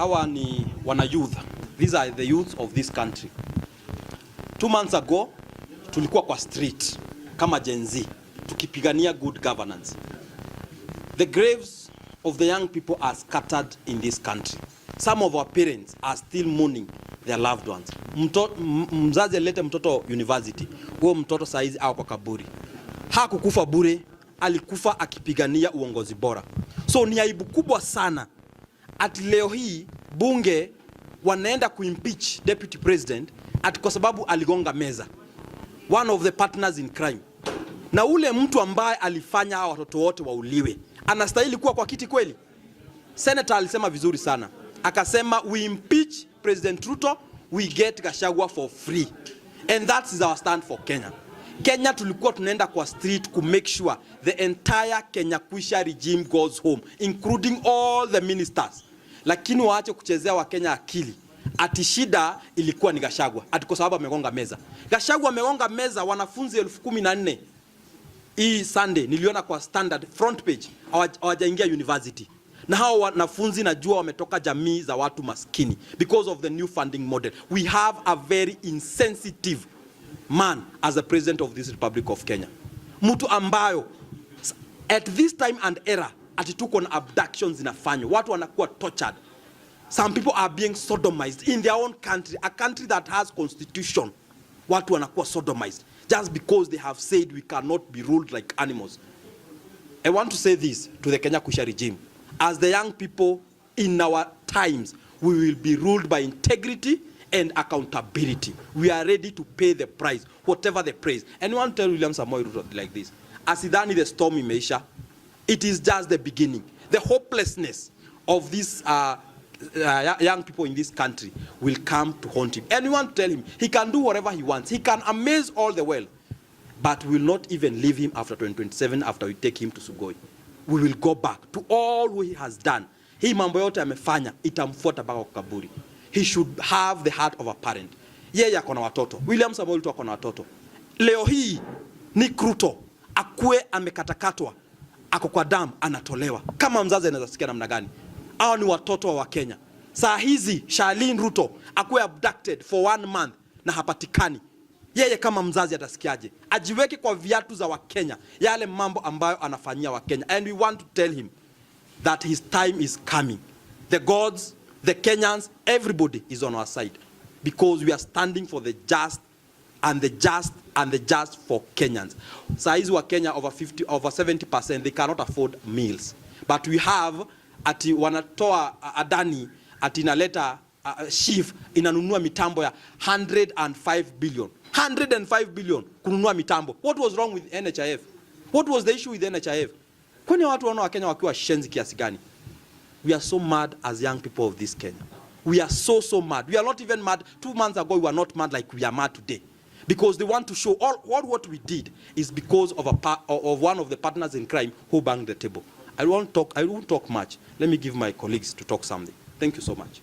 Hawa ni wana youth. These are the youths of this country. 2 months ago tulikuwa kwa street kama Gen Z tukipigania good governance. The graves of the young people are scattered in this country. Some of our parents are still mourning their loved ones. Mzazi alilete mtoto university, huo mtoto saizi ako kwa kaburi. Hakukufa bure, alikufa akipigania uongozi bora. So ni aibu kubwa sana ati leo hii bunge wanaenda kuimpeach deputy president ati kwa sababu aligonga meza, one of the partners in crime. Na ule mtu ambaye alifanya hawa watoto wote wauliwe anastahili kuwa kwa kiti kweli? Senator alisema vizuri sana, akasema we impeach President Ruto, we get Gachagua for free, and that is our stand for Kenya. Kenya tulikuwa tunaenda kwa street ku make sure the entire Kenya Kwisha regime goes home, including all the ministers, lakini waache kuchezea Wakenya akili ati shida ilikuwa ni Gachagua, ati kwa sababu amegonga meza. Gachagua amegonga meza wanafunzi 14,000. Hii Sunday niliona kwa Standard front page hawajaingia university, na hao wanafunzi najua wametoka jamii za watu maskini because of the new funding model. We have a very insensitive man as the president of this Republic of Kenya, mtu ambayo at this time and era ati tuko na abductions zinafanywa, watu wanakuwa tortured. Some people are being sodomized in their own country, a country that has constitution. Watu wanakuwa sodomized just because they have said we cannot be ruled like animals. I want to say this to the Kenya Kwisha regime. As the young people in our times, we will be ruled by integrity and accountability. We are ready to pay the price, whatever the price. And we want to tell William Samoei Ruto like this. Asidhani the storm imeisha. It is just the beginning. The hopelessness of these young people in this country will come to haunt him. And we want to tell him he can do whatever he wants. He can amaze all the world, but we will not even leave him after 2027, after we take him to Sugoi. We will go back to all he has done. Hii mambo yote amefanya itamfuata mpaka kwa kaburi. He should have the heart of a parent. Yeye ako na watoto. William Samoei Ruto ako na watoto. Leo hii Nick Ruto akue amekatakatwa, ako kwa damu anatolewa. Kama mzazi anaweza sikia namna gani? Hao ni watoto wa Wakenya. Saa hizi Charlene Ruto akuwe abducted for one month na hapatikani. Yeye kama mzazi atasikiaje? Ajiweke kwa viatu za Wakenya, yale mambo ambayo anafanyia Wakenya. And we want to tell him that his time is coming. The gods, the Kenyans, everybody is on our side because we are standing for the just and the just and the just for Kenyans. Saa hizi Wakenya over 50, over 70% they cannot afford meals. But we have ati wanatoa Adani ati inaleta SHIF inanunua mitambo ya 105 billion. 105 billion kununua mitambo. What was wrong with NHIF? What was the issue with NHIF? Kwani watu wana Wakenya wakiwa shenzi kiasi gani? We are so mad as young people of this Kenya. We are so, so mad. We are not even mad. 2 months ago, we were not mad like we are mad today. Because they want to show all what we did is because of one of the partners in crime who banged the table. I won't talk much. Let me give my colleagues to talk something. Thank you so much.